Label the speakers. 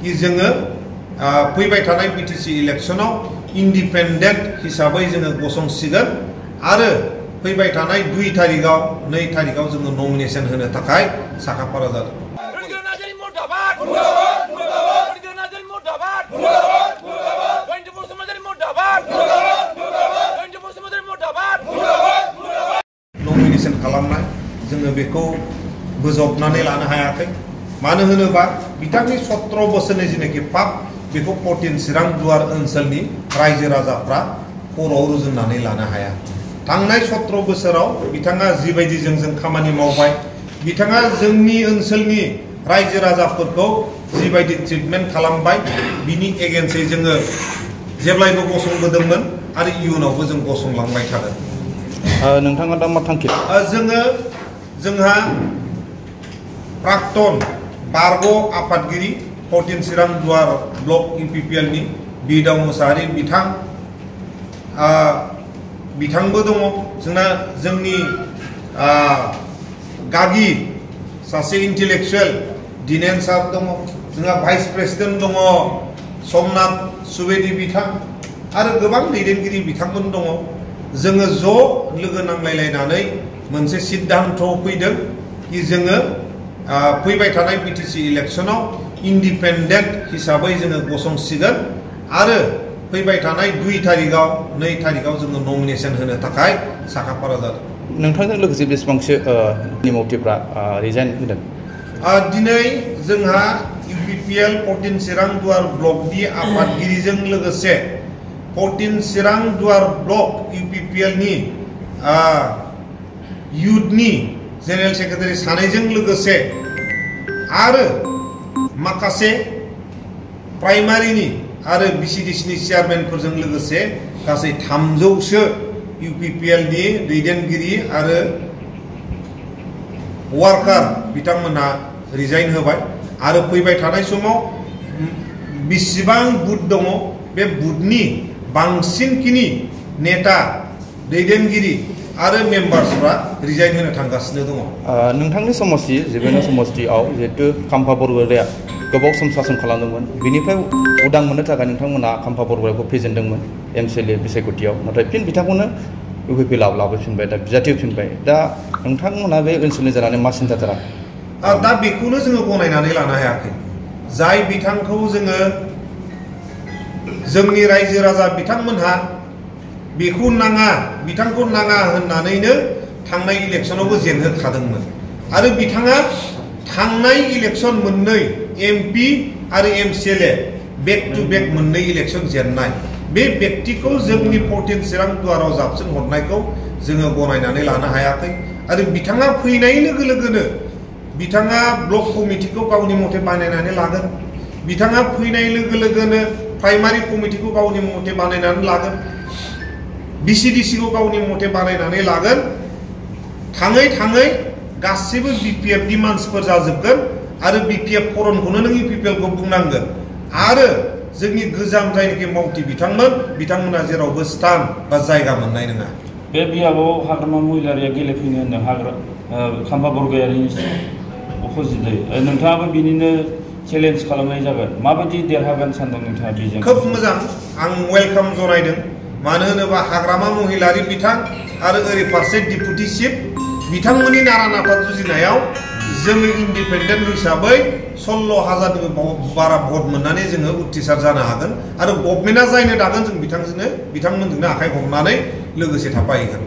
Speaker 1: कि जोङो फैबाय थानाय बिटिसि इलेक्शनाव इन्डिपेन्डेन्ट हिसाबै जोङो गसंसिगोन आरो फैबाय थानाय 2 तारिखाव 2 तारिखाव जोङो नमिनेशन होनो थाखाय साखाफारा जादों। नमिनेशन खालामनाय जोङो बेखौ बोजबनानै लानो हायाखै। मानो होनोबा बिथांनि 17 बोसोरनि जिनेखि पाप बेखौ 14 चिरां दुवार ओनसोलनि रायजो राजाफ्रा खर'आव रुजुननानै लानो हाया। थांनाय 17 बोसोराव बिथाङा जिबायदि जोंजों खामानि मावबाय, बिथाङा जोंनि ओनसोलनि रायजो राजाफोरखौ जिबायदि ट्रिटमेन्ट खालामबाय, बिनि एगेन्स्टै जोङो जेब्लायबो गसंबोदोंमोन आरो इयुनावबो जों गसंलांबाय थागोन।
Speaker 2: नोंथाङा दा मा थांखि?
Speaker 1: जोंहा प्राक्तन बारग' आफादगिरि 14 चिरां दुवार ब्लक UPPL नि बिदाव मुसाहारि बिथांबो दङ। जोंनि गागि सासे इन्टेलेक्चुएल दिनेन सार दङ। जोंहा भाइस प्रेसिडेन्ट दङ समनाथ सुवेदी बिथां आरो गोबां दैदेनगिरि बिथांमोन दङ। जोङो ज' लोगो नांलायलायनानै मोनसे सिद्धान्त फैदों कि जोङो फैबाय थानाय बिटिसि इलेक्शनाव इन्डिपेन्डेन्ट हिसाबै जोङो गसंसिगोन आरो फैबाय थानाय 2 तारिखाव 2 तारिखाव जोङो नमिनेशन होनो थाखाय साखाफारा जादों।
Speaker 2: नोंथांजों लोगोसे बेसेबांसो मावथिफ्रा रिजाइन होदों?
Speaker 1: दिनै जोंहा UPPL 14 चिरां दुवार ब्लकनि आफादगिरिजों लोगोसे 14 चिरां दुवार ब्लक UPPL नि युथनि जेनेरेल सेक्रेटारि सानैजों लोगोसे आरो माखासे प्राइमारिनि आरो BCDCनि चेयारमेनफोरजों लोगोसे गासै 300सो UPPL नि दैदेनगिरि आरो वार्कार बिथांमोनहा रिजाइन होबाय आरो फैबाय थानाय समाव बेसेबां बुथ दङ बे बुथनि बांसिनखिनि नेता दैदेनगिरि आरो मेम्बार्सफ्रा रिजाइन होनो थांगासिनो दङ।
Speaker 2: नोंथांनि समस्ति जिबेनो समस्तिआव जिहेतु खाम्फा बरगयारिया गोबाव सम सासन खालामदोंमोन, बेनिफ्राय उदां मोननो थाखाय नोंथांमोना खाम्फा बरगयारिखौ फेजेनदोंमोन MCLA बिसायख'थियाव, नाथाय फिन बिथांखौनो UPPL लाबोफिनबाय, दा बिजाथि होफिनबाय। दा नोंथांमोना बे ओनसोलनि जानानै मा सिन्था जादों?
Speaker 1: दा बेखौनो जोङो गनायनानै लानो हायाखै। जाय बिथांखौ जोङो जोंनि रायजो राजा बिथांमोनहा बेखौ नाङा, बिथांखौ नाङा होननानैनो थांनाय इलेक्शनावबो जेनहोखादोंमोन आरो बिथाङा थांनाय इलेक्शन मोननै MP आरो MCLA बेक टू बेक मोननै इलेक्शन जेननाय बे व्यक्तिखौ जोंनि 14 चिरां दुवाराव जाबसिन हरनायखौ जोङो गनायनानै लानो हायाखै आरो बिथाङा फैनाय लोगो लोगोनो बिथाङा ब्लक कमिटिखौ गावनि मथे बानायनानै लागोन, बिथाङा फैनाय लोगो लोगोनो प्राइमारि कमिटिखौ गावनि मथे बानायनानै लागोन, BCDCखौ गावनि मथे बानायनानै लागोन। थाङै थाङै गासिबो BPF नि मानसिफोर जाजोबगोन आरो BPF फरनखौनो नों UPPL खौ बुंनांगोन आरो जोंनि गोजाम जायनाखि मावथि बिथांमोना जेरावबो स्थान बा जायगा मोननाय नङा।
Speaker 3: बे बियाबाव हाग्रामा महिलारिया गेलेफैनो होनदों खाम्फा बरगयारिनि अपोजिटै, नोंथाङाबो बिनिनो चेलेन्ज खालामनाय जागोन, माबायदि देरहागोन सानदों नोंथाङा बेजों?
Speaker 1: खोब मोजां, आं वेलकाम जनायदों। मानो होनोबा हाग्रामा महिलारि बिथां आरो ओरै फारसे डिपुटि चिफ बिथांमोननि नारा नाथा जुजिनायाव जोङो इन्डिपेन्डेन्ट हिसाबै 16,000नि बारा भट मोननानै जोङो उथ्रिसार जानो हागोन आरो गभर्नमेन्टआ जायनो दागोन जों बिथांमोनजोंनो आखाइ हमनानै लोगोसे थाफाहैगोन।